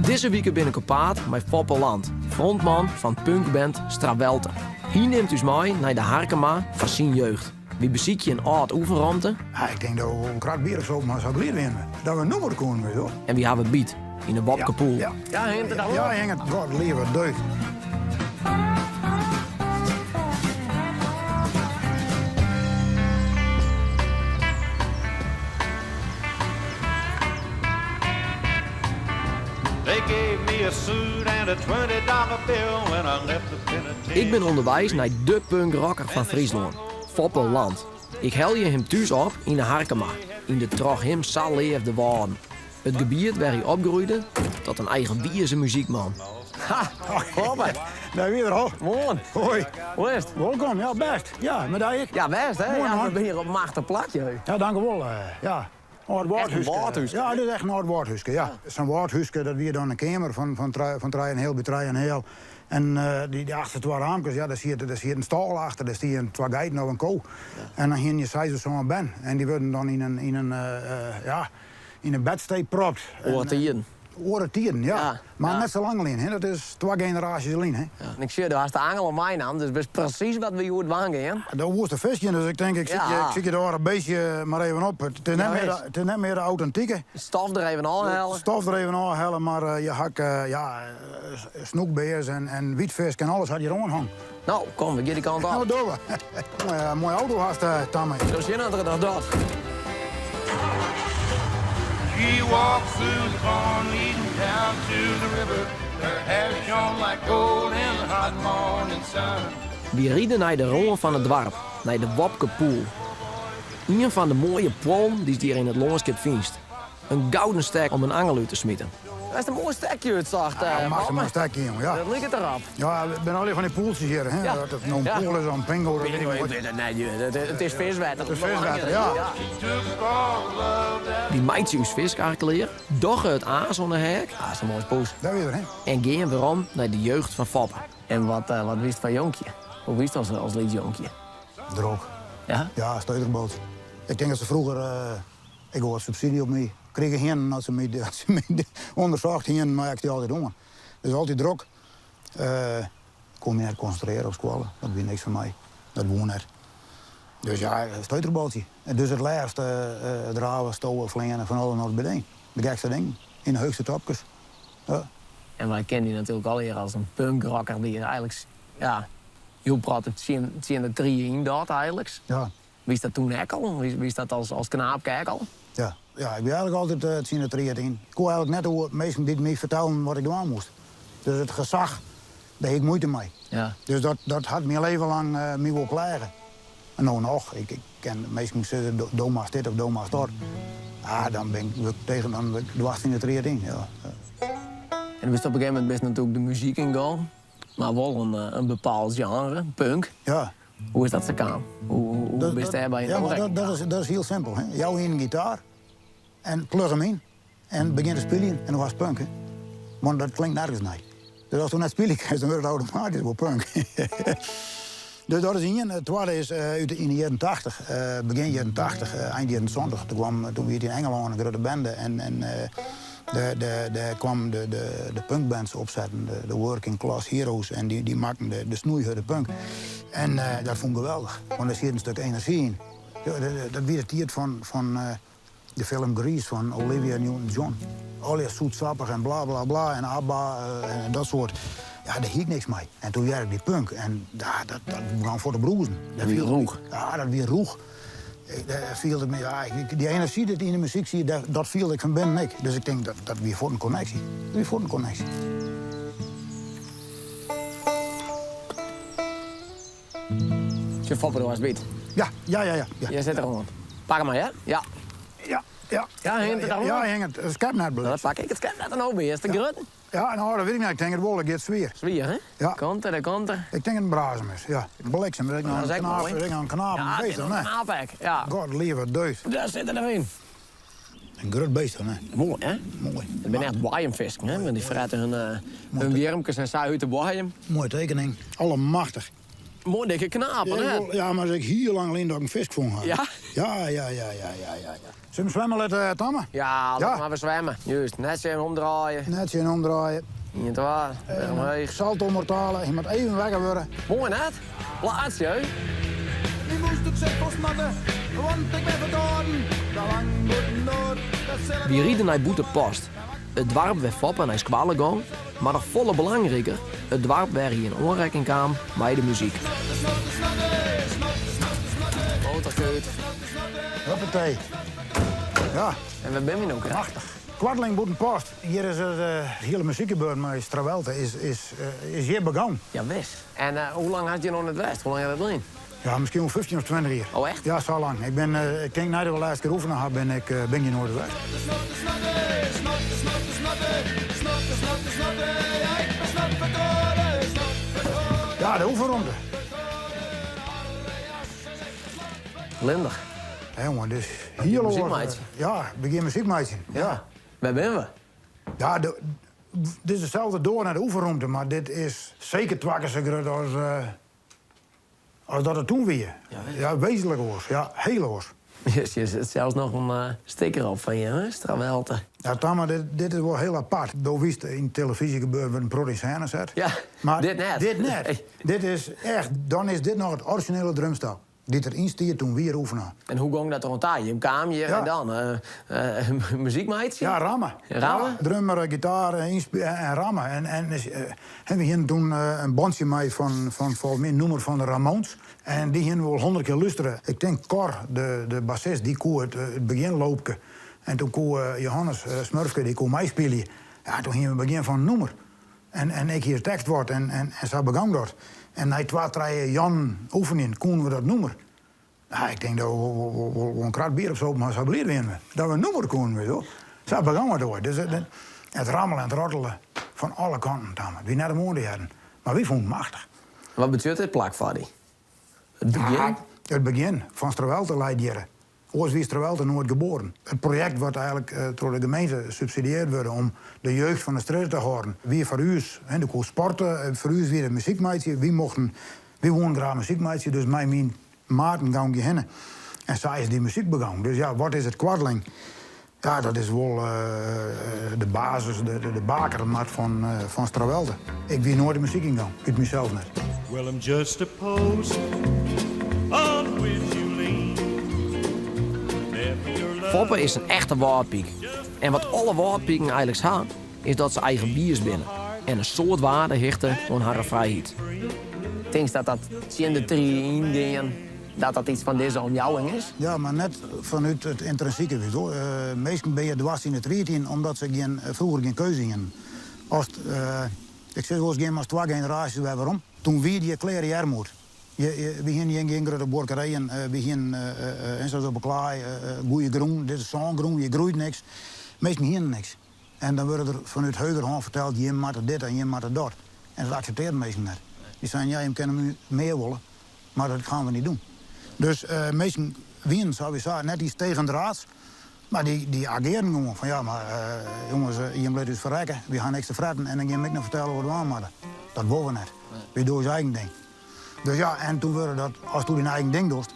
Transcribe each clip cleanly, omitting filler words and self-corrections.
Dizze wike bin ik op paad mei Foppe Land, frontman fan punkband Strawelte. Hy nimt ús mei nei de Harkema fan syn jeugd. Wy besykje in âld oefenromte. Ja, ik tink dat we wol in krat bier of zo, mar sa bliid wiene we. Dat we nûmer koene, weet je wel. En wy hawwe byt yn de Wopkepoel. Ja, ja. hinget it al Ja, hinget. God leave deugd. They gave me a suit and a $20 bill when I left the penitentiary. Ik bin ûnderweis nei de punkrocker fan Fryslân, Foppe Land. Ik helje him thús op yn 'e Harkema, yn de troch him sa leafde Wâlden. It gebiet wêr hy opgroeide tot in eigenwize muzykman. Ha, Foppe! Dêr wie er al. Moarn. Hoi. Hoe is it? Wolkom, ja bêst. Ja, mei dy ek. Ja, bêst hè. Moai Ja, man. we binne hjir op in machtich plakje. Ja, dankewol. Ja. Âld wâldhúske. wâldhúske. Ja, dit is echt in âld wâldhúske, ja. Sa'n wâldhúske, dat wie dan in keamer fan, fan, fan trije en heal by trije en heal. En dy, dy achter twa raamkes, ja, dêr siet, dêr siet in stâl achter, dêr stienen twa geiten of in ko. En dan hiene je seis of sân bern. En dy wurden dan yn in, yn in, ja, yn in bedstee propt. Oare tiden. Oare tiden, ja. Mar net sa lang lyn, hè. Dat is twa generaasjes lyn, hè. Ja. En ik sjoch, do hast de angel al meinaam, dus witst presys wat we hjoed dwaan gean. Do woest der fiskjen, dus ik tink, ik sykje, ik sykje de âlde beestje mar even op. It is net mear de, it is net mear de autentike. Stof der even ôfhelle. Stof der even ôfhelle, mar je ha ek, ja, snoekbears en, en wytfisk en alles hat hjir oanhong. No, kom, we gean dy kant op. No, dogge we. Moaie, moaie auto hast, Tamme. Jo sjen dat er it noch docht. She walks through the corn leading down to the river. Her hair shone like gold in the hot morning sun. Wy ride nei de râne fan it doarp, nei de Wopkepoel. Ien fan de moaie puollen dy'tst hjir yn it lânskip fynst. In gouden stek om in angel út te smiten. Dat is in moai stekje útsocht. Ja, machtich moai stekje, jonge. Ja. Dat liket derop. Ja, it binne allegear fan dy poeltsjes hjir. Hè? Ja. Dat it no in poel is of in pingo, dat wit ik net. Nee, it is fiswetter. It is fiswetter, ja. Wy meitsje ús fiskark klear, dogge it aas oan de heak. Ah, is in moaie poes. Dêr wie er, hè? En gean werom nei de jeugd fan Foppe. En wat, wat wiest foar jonkje? Hoe wiest as, as lyts jonkje? Drok. Ja? Ja, steuterboot. Ik tink dat se froeger Ik wol wat subsydzje op my krige hienen as se my, as se my ûndersocht hienen, mar ik stie altyd oan. Dus altyd drok. Ik koe my net konsintrearje op skoalle, dat wie niks foar my. Dat woe net. Dus ja, steuterboltsje. En dus it leafst drave, stowe, fleane, fan alles noch by ding. De gekste dingen. Yn de heechste topkes. Ja. En wy kenne dy natuerlik allegear as in punkrocker dy't eigenlik, ja, hiel protte tsjin, tsjin de trie yn docht eigenlik. Ja. Wist dat toen ek al? Wist dat as, as knaapke ek al? Ja, ja, ik wie eigenlik altyd uh, tsjin de tried yn. Ik koe eigenlik net oer minsken dy't my fertelden wat ik dwaan moast. Dus it gesach, dêr hie ik muoite mei. Ja. Dus dat, dat hat myn leven lang uh, my wol pleage. En no noch, ik, ik ken minsken sizze, do moatst dit of do moatst dat. Ah, dan bin ik tegen, dan bin ik dwars yn de tried yn. Ja. En bist op in gegeven momint bist natuerlik de muzyk yn gong, mar wol in, in bepaald genre, punk. Ja. Hoe is dat sa kaam? Hoe, hoe bist dêr by ja, mar dat, dat, is, dat is hiel simpel. Hè? Jou ien in gitaar en plug him yn en begjin te spyljen en dan hast punk. Hè? Want dat klinkt nergens nei. Dus ast net spylje kinst, dan wurdt it automatysk wol punk. dus dat is ien. It twadde is uh, út de, yn de jierren 80, uh, begjin jierren 80, uh, ein jierren 70, toen kwam, toen wie it yn Engelân in grutte bende en, en De, de, dêr kwam de, de, de punkbands opsetten, de, de Working Class Heroes, en dy, dy makken de, de snoeihurde punk. En uh, dat fûn ik geweldich, want der siet in stik enerzjy yn. Dat wie de tiid fan, fan uh, de film Grease fan Olivia Newton-John. Allegear soetsappich en bla bla bla en ABBA uh, en dat soart. Ja, dêr hie ik niks mei. En toen hearde ik dy punk en ja, dat, dat begûn fuort te brûzen. Dat wie rûch. Ja, dat wie rûch. Dêr fielde ik my, ja, dy enerzjy dy't yn de muzyk siet, dat fielde ik fan binnen ek. Dus ik tink, dat, dat wie fuort in konneksje. Dat wie fuort in konneksje. Sjoch, Foppe, do hast byt. Ja, ja, ja, ja. ja. Je sit der oan. Pak him mar, ja? Ja. Ja, ja. Ja, hinget it oan? Ja, hinget. It skepnet Dan pak ik it skepnet der no by. Is it te grut? Ja, no, dat wit ik net. Ik tink it wol. It giet swier. Swier, hè? Ja. Komt er, daar komt er. Ik tink it in brazem is, ja. Bliksem, dat is noch in knaap, dat is noch in knaap ja, beest, hè? knaap ek, ja. God leave deugd. Dêr sit er noch yn. In grut beest, hè? Moai, hè? Moai. It binne echt boaiemfisken, hè? Want dy frette hun, uh, hun wjirmkes en sa út de boaiem. Moaie tekening. Allemachtich. Moai dikke knaap, hè? Ja, mar is ek hiel lang lyn dat ik in fisk fûn ha. Ja? Ja, ja, ja, ja, ja, ja. Zullen we zwemmen laten, Tamme? Ja, laat maar weer zwemmen. Juist, net zien omdraaien. Net zien omdraaien. 1, 2, weer omheeg. Salto mortale, je moet even wakker worden. Mooi net. Plaatsje, hè? Nu moest ik zich vastmatten, want ik ben verdoren. De lang moet noord, dat zullen We rieden naar Bûtenpost. It doarp wêr Foppe nei skoalle gong, mar noch folle belangriker, it doarp wêr hy yn oanrekking kaam mei de muzyk. Motorkeut. Huppatee. Ja. En wêr binne we no krekt? Prachtich. Koartlyn Bûtenpost. Hjir is it hiele muzykgebeuren mei Strawelte is, is, is hjir begûn. Ja, wis. En hoe lang hast hjir noch net west? Hoe lang is dat lyn? Ja, miskien wol 15 of 20 jier. Oh, echt? Ja, sa lang. Ik bin, ik tink neidat we lêste kear oefene ha, bin ik, bin ik hjir noait west. Ja, de oefenromte. Lindich. Ja, jongen, dit is hiel Muzyk oars. meitsjen. Ja, begjin muzyk meitsjen. Ja. Wêr binne we? Ja, de, dit is deselde doar nei de oefenromte, mar dit is seker twa kear sa grut as, eh, as dat it toen wie. Ja, wezenlik oars. Ja, hiel oars. Hjir sit sels noch in eh, sticker op fan je, hè? Strawelte. Ja, Tamme, dit, dit is wol hiel apart. Do witst, yn telefyzje gebeurt wurdt in protte yn sêne set. Ja, maar dit net. Dit net. Nee. Dit is echt, dan is dit noch it orizjinele drumstel. Dy't deryn stie toen wy hjir oefenen. En hoe gong dat der oan ta? Jim kaam hjir Ja. en dan eh, eh, muzyk meitsje? Ja, ramme. Ramme? Ja, drummer, eh, gitaar en, en ramme. En, en, en we hienen toen in bandsje mei fan, fan folgens my in nûmer fan de Ramones. En dy hienen we wol 100 kear lústere. Ik tink Cor, de, de bassist, dy koe it, it begjinloopke. En toen koe Johannes Smurfke, dy koe meispylje. Ja, toen hienen we it begjin fan in nûmer. En, en ik hie it tekstwoord en, en, en sa begûn dat. En nei twa, trije jûnen oefenjen koenen we dat nûmer. Ja, ik tink dat we wol in krat bier opsopen ha, sa bliid wienen we. Dat we in nûmer koenen, witst wol. Sa begûn it oait. Dus it, it rammelen en it rottelen fan alle kanten, Tamme. It wie net om oan te hearren. Mar wy fûnen it machtich. Wat betsjut dit plak foar dy? It begjin? Ja, it begjin fan Strawelte leit hjir. Oars wie Strawelte noait geboren. It projekt wat eigenlik eh, troch de gemeente subsidiearre wurde om de jeugd fan de strjitte te hâlden, wie foar ús, hè, do koest sporte, eh, foar ús wie it muzyk meitsje. Wy mochten, wy woenen graach muzyk meitsje, dus mei myn maten gong ik hinne. En sa is dy muzyk begûn. Dus ja, wat is it koartlyn? Ja, dat is wol eh, de basis, de, de, de bakermat fan, fan Strawelte. Ik wie noait de muzyk yngongen, út mysels net. Well, I'm just a post on which you lean. Never your love. Foppe is in echte Wâldpyk. En wat alle Wâldpiken eigenlik ha, is dat se eigenwiis binne en in soad wearde hechte oan harren frijheid. Tinkst dat dat tsjin de trie yngean, dat dat iets fan dizze omjouwing is? Ja, mar net fanút it yntrinsike, witst wol. Uh, minsken binne dwers yn de tried yn omdat se gjin, froeger gjin keuze hienen. Ast, uh, ik sis wolris gean mar twa generaasjes wer werom. Toen wie it hjir kleare earmoed. Je, je, wy hienen gjin grutte buorkerijen, uh, wy hienen, uh, uh, sa op 'e klaai, goede grûn, dit is sângrûn, hjir groeit niks. Minsken hienen niks. En dan wurde der fanút hegerhân ferteld, jim moatte dit en jim moatte dat. En dat akseptearren minsken net. Dy seinen, ja, jim kinne mear wolle, mar dat gaan we niet doen. Dus uh, minsken wienen sawiesa net iets tegendraads, mar dy, dy agearren gewoan fan ja, mar uh, jonges, uh, jim litte ús ferrekke, wy ha niks te fretten en dan gean ik noch fertelle wat we dwaan moatte. Dat wolle we net. Wy dogge ús eigen ding. Dus ja, en toen wurde dat, ast do dyn eigen ding dochst,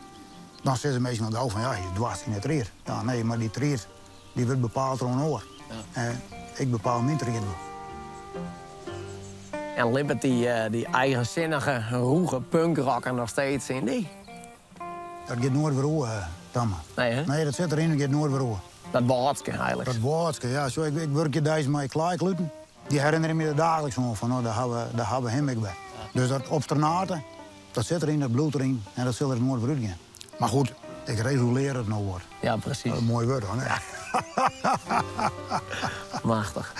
dan sizze minsken al gau fan ja, hy is dwers yn de tried. Ja, nee, mar dy tried dy wurdt bepaald troch in oar. En ik bepaal myn tried wol. En libbet dy, eh, dy eigensinnige, rûge punkrocker noch steeds yn dy? Dat giet noait wer oer, eh, Tamme. Nee, hè? Nee, dat sit deryn en giet noait wer oer. Dat Wâldske eigenlik. Dat Wâldske, ja. Zo, ik, ik wurkje deis mei klaaikluten. Dy herinnerje my der daagliks oan fan, oh, dêr ha we, dêr ha we him ek wer. Dus dat obsternate, dat sit deryn, dat bliuwt deryn en dat sil der noait wer útgean. Mar goed, ik regulear it no wat. Ja, presys. Dat is in moai wurd, hoor. Machtich.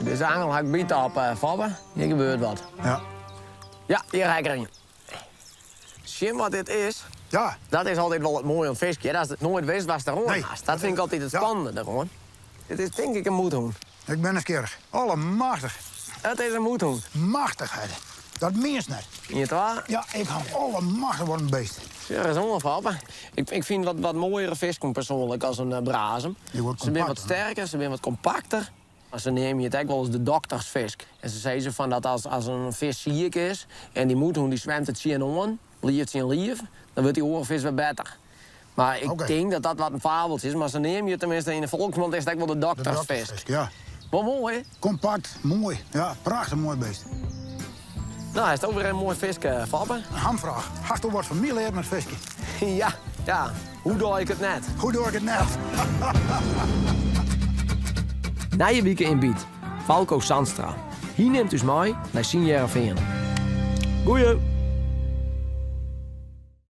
Dizze angel ha ik byt op, uh, Foppe. Hjir gebeurt wat. Ja. Ja, hjir ha ik der ien. Sjen wat dit is. Ja. Dat is altyd wol it moaie oan fiskjen. Dat ast noait witst watst deroan Nee. hast. Dat fyn ik altyd it Ja. spannende deroan. Dit is tink ik in mûdhûn. Ik bin nijsgjirrich. Allemachtig. It is in mûdhûn. Machtich, hè. Dat mienst net. Ien, twa. Ja, ik ha allemachtig wat in beest. Sjoch ris oan, Foppe. Ik, ik fyn wat, wat moaiere fisken persoanlik as in uh, brazem. Die wordt Se binne wat compacter, hè? sterker, se binne wat kompakter. Se neame it ek wolris de doktersfisk. En se sizze fan dat as, as in fisk siik is en dy mûthûn dy swimt der tsjinoan, liif tsjin liif, dan wurdt dy oare fisk wer better. Mar ik tink dat dat wat in fabeltsje is, mar se neame it teminsten yn de folksmond is it ek wol de doktersfisk. Ja. Wol moai, hè? Kompakt, moai. Ja, prachtich moai beest. No, hast wer in moai fiske, Foppe. In hamfraach. Hasto wat fan my leard mei it fiskjen? Ja, ja. Hoe doch ik it net? Hoe doch ik it net? Nije wike yn Byt, Falko Zandstra. Hy nimt ús mei nei syn Hearrenfean. Goeie!